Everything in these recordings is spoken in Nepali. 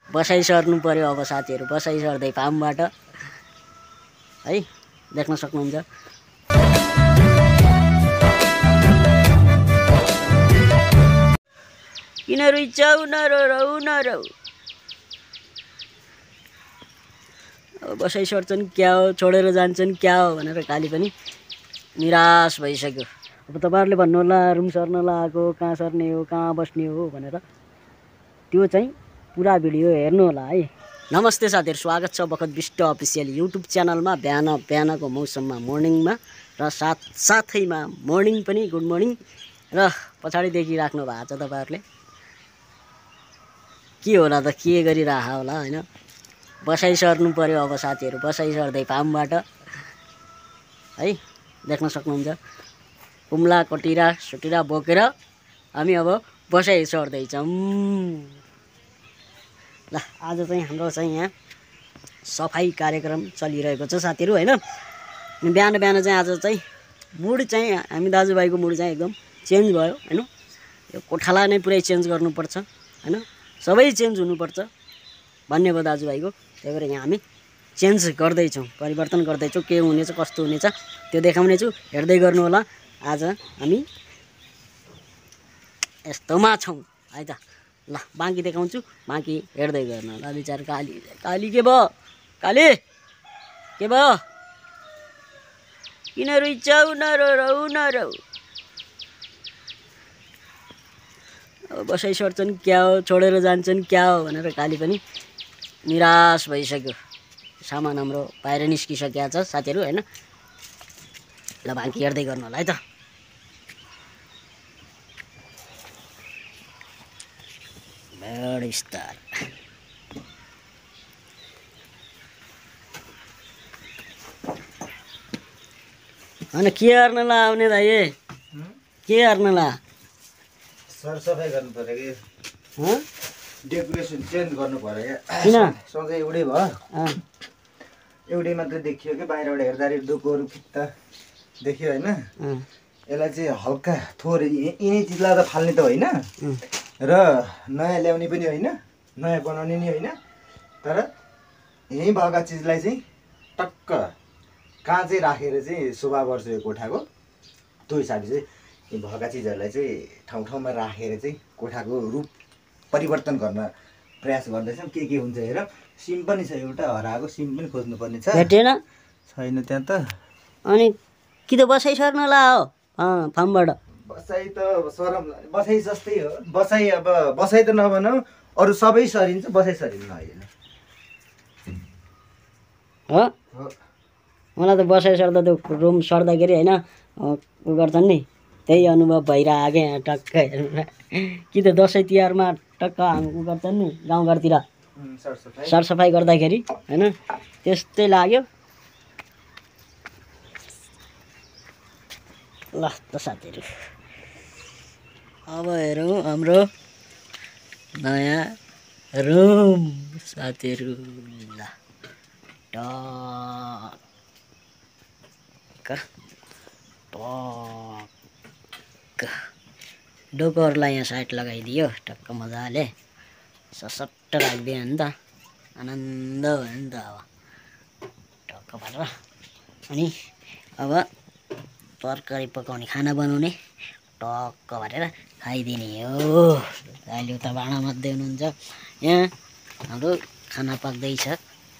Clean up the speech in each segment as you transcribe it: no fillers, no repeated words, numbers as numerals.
बसाइ सर्नु पर्यो अब साथीहरू, बसाइ सर्दै फार्मबाट है देख्न सक्नुहुन्छ। किन रुइचाउ नरौ बसाइ सर्छन् क्या हो, छोडेर जान्छन् क्या हो भनेर काली पनि निराश भइसक्यो। अब तपाईँहरूले भन्नुहोला रुम सर्न लगाएको, कहाँ सर्ने हो, कहाँ बस्ने हो भनेर। त्यो चाहिँ पुरा भिडियो हेर्नु होला है। नमस्ते साथीहरू, स्वागत छ बखत विष्ट अफिसियल युट्युब च्यानलमा। बिहानको मौसममा मर्निङमा र साथैमा मर्निङ पनि गुड मर्निङ। र पछाडि देखिराख्नु भएको छ तपाईँहरूले के होला त, के गरिरह होला होइन। बसाइ सर्नु पर्यो अब साथीहरू, बसाइ सर्दै फार्मबाट है देख्न सक्नुहुन्छ। कुम्ला कटिरा सुटिरा बोकेर हामी अब बसाइ सर्दैछौँ। ल आज चाहिँ हाम्रो चाहिँ यहाँ सफाइ कार्यक्रम चलिरहेको छ साथीहरू होइन। बिहान चाहिँ आज चाहिँ मुड चाहिँ हामी दाजुभाइको मुड चाहिँ एकदम चेन्ज भयो होइन। यो कोठालाई नै पुरै चेन्ज गर्नुपर्छ होइन, सबै चेन्ज हुनुपर्छ भन्ने भयो दाजुभाइको। त्यही भएर यहाँ हामी चेन्ज गर्दैछौँ, परिवर्तन गर्दैछौँ। के हुनेछ कस्तो हुनेछ त्यो देखाउने छु, हेर्दै गर्नु होला। आज हामी यस्तोमा छौँ है त। ल बाँकी देखाउँछु, बाँकी हेर्दै गर्नु होला। बिचार काली के भयो, काली के भयो, किन रुइचाउ नरौ बसाइ सर्छन् क्या हो, छोडेर जान्छन् क्या हो भनेर काली पनि निराश भइसक्यो। सामान हाम्रो बाहिर निस्किसकेको छ साथीहरू होइन। ल बाँकी हेर्दै गर्नु होला है त। भेड स्टार होइन के हेर्नला आउने दाइ, के हेर्नला? सरसफाइ गर्नु पर्यो कि डेकोरेसन चेन्ज गर्नु पर्यो क्या। किन सधैँ एउटै भयो, एउटै मात्रै देखियो कि बाहिरबाट हेर्दाखेरि डोकोहरू फित्ता देखियो होइन। यसलाई चाहिँ हल्का थोरै यिनै चिजलाई त फाल्ने त होइन र नयाँ ल्याउने पनि होइन, नयाँ बनाउने नि होइन। तर यहीँ भएका चिजलाई चाहिँ टक्क कहाँ चाहिँ राखेर चाहिँ शोभा बढ्छ यो कोठाको, त्यो हिसाबले चाहिँ यी भएका चिजहरूलाई चाहिँ ठाउँमा राखेर चाहिँ कोठाको रूप परिवर्तन गर्न प्रयास गर्दैछौँ। के हुन्छ हेर। सिम पनि छ, एउटा हराएको सिम पनि खोज्नुपर्ने छ, भेटेन छैन त्यहाँ त। अनि कि त बसाइ सर्न ला हो फार्मबाट? बसाइ त सरम, बसाइ जस्तै हो। बसाइ अब बसाइ त नभनौँ, अरू सबै सरिन्छ, बसाइ सरिन्न होइन हो। मलाई त बसाइ सर्दा त रुम सर्दाखेरि होइन उ गर्छन् नि, त्यही अनुभव भइरहेको क्या यहाँ टक्क हेर्नु। कि त दसैँ तिहारमा टक्क उ गर्छन् नि गाउँघरतिर सरसफाइ गर्दाखेरि होइन, त्यस्तै लाग्यो। ल त साथीहरू अब हेरौँ हाम्रो नयाँ रुम साथीहरू। ल टक्क डोकोहरूलाई यहाँ साइड लगाइदियो टक्क मजाले, ससट्ट राखिदियो नि त, आनन्द भयो नि त अब टक्क पारेर। अनि अब तरकारी पकाउने, खाना बनाउने टक्क पारेर खाइदिने हो। अहिले उता भाँडा मात्दै हुनुहुन्छ, यहाँ हाम्रो खाना पाक्दैछ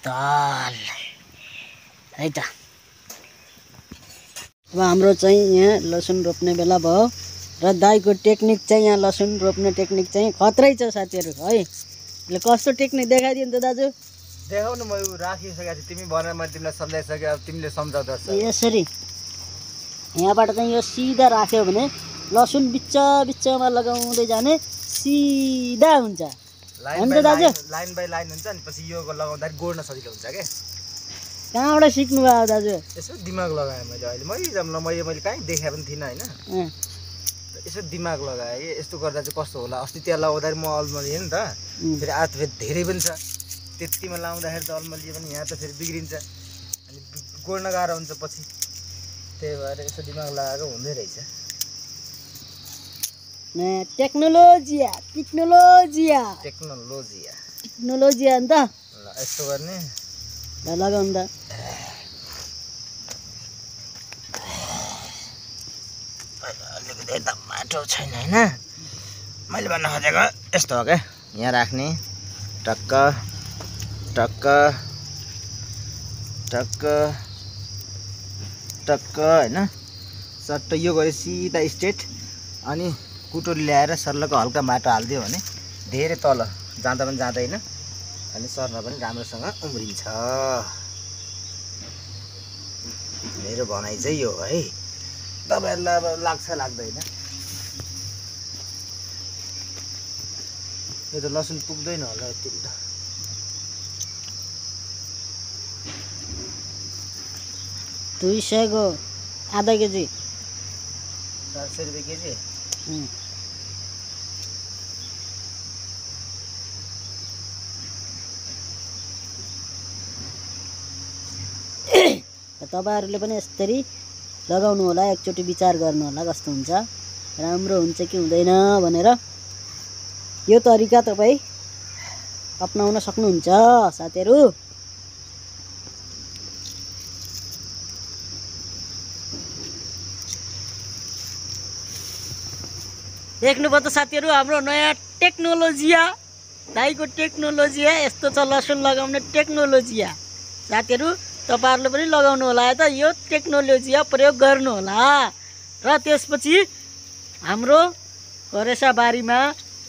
दाल है त। अब हाम्रो चाहिँ यहाँ लसुन रोप्ने बेला भयो र दाइको टेक्निक चाहिँ यहाँ लसुन रोप्ने टेक्निक चाहिँ खत्रै छ साथीहरू है। ल कस्तो टेक्निक देखाइदियो नि त दाजु? देखाउनु म राखिसकेको छु, तिमी भनेर मैले तिमीलाई सम्झाइसकेँ, अब तिमीले सम्झाउँदा यसरी यहाँबाट चाहिँ यो सिधा राख्यो भने लसुन बिचमा लगाउँदै जाने सिधा हुन्छ होइन त दाजु? लाइन बाई लाइन हुन्छ अनि पछि यो लगाउँदाखेरि गोड्न सजिलो हुन्छ क्या। कहाँबाट सिक्नु भयो दाजु? यसो दिमाग लगाएँ मैले अहिले, मैले कहीँ देखाए पनि थिइनँ होइन। यसो दिमाग लगाएँ यस्तो गर्दा चाहिँ कस्तो होला। अस्ति त्यहाँ लगाउँदाखेरि म अल्मलिएँ नि त, फेरि आज फेरि धेरै पनि छ, त्यतिमा लाउँदाखेरि त अल्मलिए पनि यहाँ त फेरि बिग्रिन्छ अनि गोड्न गाह्रो हुन्छ पछि। त्यही भएर यसो दिमाग लगाएको हुँदै रहेछ। टेक्नोलोजिया टेक्नोलोजी अन्त ल यस्तो गर्ने लगाउनु त अलिकति एकदम माटो छैन होइन मैले भन्न खोजेको यस्तो हो क्या यहाँ राख्ने टक्क टक्क टक्क टक्क होइन सट्ट यो गरे सिधा स्ट्रेट अनि कुटोरी ल्याएर सर्लको हल्का माटो हालिदियो भने धेरै तल जाँदा पनि जाँदैन अनि सर्न पनि राम्रोसँग उम्रिन्छ। मेरो भनाइ चाहिँ यो हो है, तपाईँहरूलाई अब लाग्छ लाग्दैन। यो त लसुन पुग्दैन होला यति त। दुई सयको आधा केजी 400 रुपियाँ केजी। तपाईहरुले पनि यसरी लगाउनु होला, एकचोटि विचार गर्नु होला कस्तो हुन्छ, राम्रो हुन्छ कि हुँदैन भनेर। यो तरिका तपाई अपनाउन सक्नुहुन्छ साथीहरु। देख्नुभयो त साथीहरु, हाम्रो नयाँ टेक्नोलोजी, दाइको टेक्नोलोजी, यस्तो छ लसुन लगाउने टेक्नोलोजी। साथीहरु तपाईहरुले पनि लगाउनु होला त, यो टेक्नोलोजी प्रयोग गर्नु होला। र त्यसपछि हाम्रो करेसा बारीमा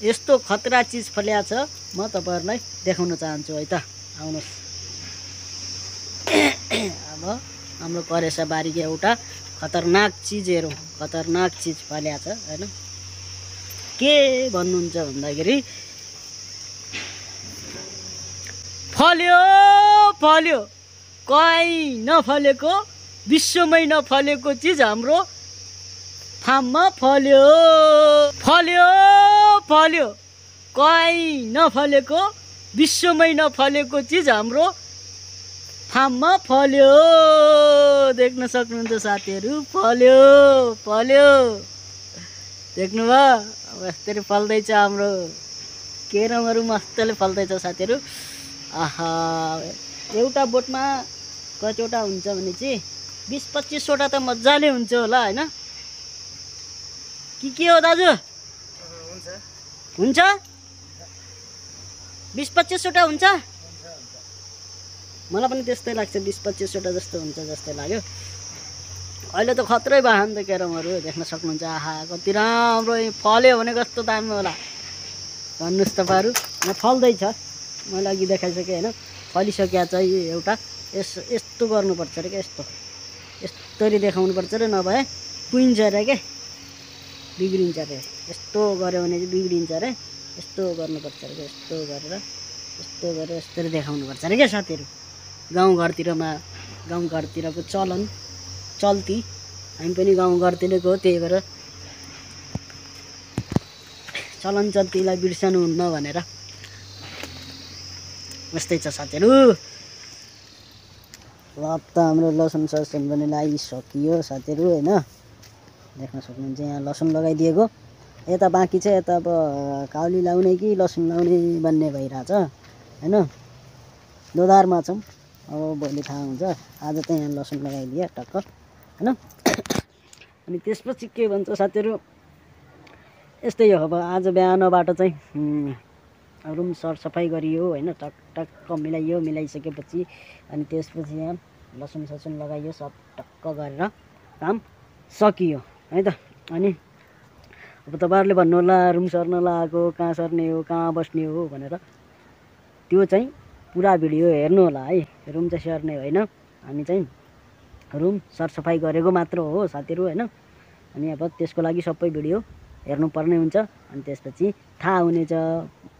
यस्तो खतरा चीज फल्या छ, म तपाईहरुलाई देखाउन चाहन्छु है त। आउनुस्, अब हाम्रो करेसा बारीको एउटा खतरनाक चीज हेरौँ। खतरनाक चीज फल्या छ हैन। के भन्नुहुन्छ भन्दाखेरि फल्यो फल्यो, कहीँ नफलेको, विश्वमै नफलेको चीज हाम्रो फार्ममा फल्यो। फल्यो फल्यो, कहीँ नफलेको, विश्वमै नफलेको चीज हाम्रो फार्ममा फल्यो। देख्न सक्नुहुन्छ साथीहरु, फल्यो फल्यो, देख्नुभयो? अब यसरी फल्दैछ हाम्रो केरमहरु, मस्तले फल्दैछ साथीहरु। आहा, एउटा बोटमा कतिवटा हुन्छ भने चाहिँ 20-25 वटा त मजाले हुन्छ होला हैन? के हो दाजु? हुन्छ 20-25 वटा हुन्छ? मलाई पनि त्यस्तै लाग्छ, 20-25 वटा जस्तो हुन्छ जस्तो लाग्यो। अहिले त खत्रै भयो नि त केरमहरु, देख्न सक्नुहुन्छ। आहा, कति राम्रो फल्यो भने कस्तो दामी होला भन्नुस् तपाईहरु। यहाँ फल्दैछ, मैले अघि देखाइसकेँ हैन, फलिसक्या छ एउटा। यस्तो गर्नुपर्छ रे, यस्तो यस्तरी देखाउनु पर्छ रे, नभए कुइन्छ रे के, बिग्रिन्छ रे। यस्तो गर्यो भने चाहिँ बिग्रिन्छ रे, यस्तो गर्नुपर्छ रे, यस्तो गरेर यस्तरी देखाउनु पर्छ रे के साथीहरु। गाउँघरतिरको चल्ती, हामी पनि गाउँघरतिरको हो, त्यही भएर चलन चल्तीलाई बिर्सनु हुन्न भनेर यस्तै छ साथीहरु। ल त हाम्रो लसुन ससन पनि लागिसकियो साथीहरु हैन, देख्न सक्नुहुन्छ। यहाँ लसुन लगाइदिएको, यता बाँकी छ। यता अब काउली लाउने कि लसुन लाउने भन्ने भइरहेछ हैन। दोधारमा छौँ, अब भोलि थाहा हुन्छ। आज त यहाँ लसुन लगाइदिए टक्क हैन। अनि त्यसपछि के भन्छ साथीहरु, यस्तै हो। अब आज बिहानबाट चाहिँ रुम सरसफाइ गरियो हैन, टक्क मिलाइयो। मिलाइसकेपछि अनि त्यसपछि यहाँ लसुन ससुन लगाइयो, सब टक्क गरेर काम सकियो है त। अनि अब तपाईहरुले भन्नु होला रुम सर्न लगाएको, कहाँ सर्ने हो, कहाँ बस्ने हो भनेर। त्यो चाहिँ पुरा भिडियो हेर्नु होला है। रुम चाहिँ सर्ने होइन, हामी चाहिँ रुम सरसफाइ गरेको मात्र हो साथीहरु हैन। अनि अब त्यसको लागि सबै भिडियो हेर्नुपर्ने हुन्छ। अनि त्यसपछि थाहा हुनेछ।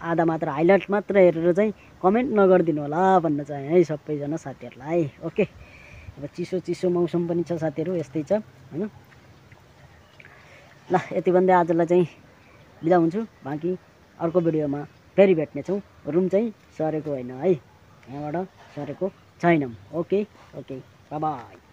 आधा मात्र हाइलाइट मात्र हेरेर चाहिँ कमेन्ट नगरिदिनु होला भन्न चाहे है सबैजना साथीहरुलाई। ओके, अब चिसो मौसम पनि छ साथीहरु, यस्तै छ हैन। ल यति भन्दै आजलाई चाहिँ बिदा हुन्छु। बाँकी अर्को भिडियोमा फेरि भेट्नेछौँ। रुम चाहिँ सरेको होइन है, यहाँबाट सरेको छैनौँ। Okay, bye bye.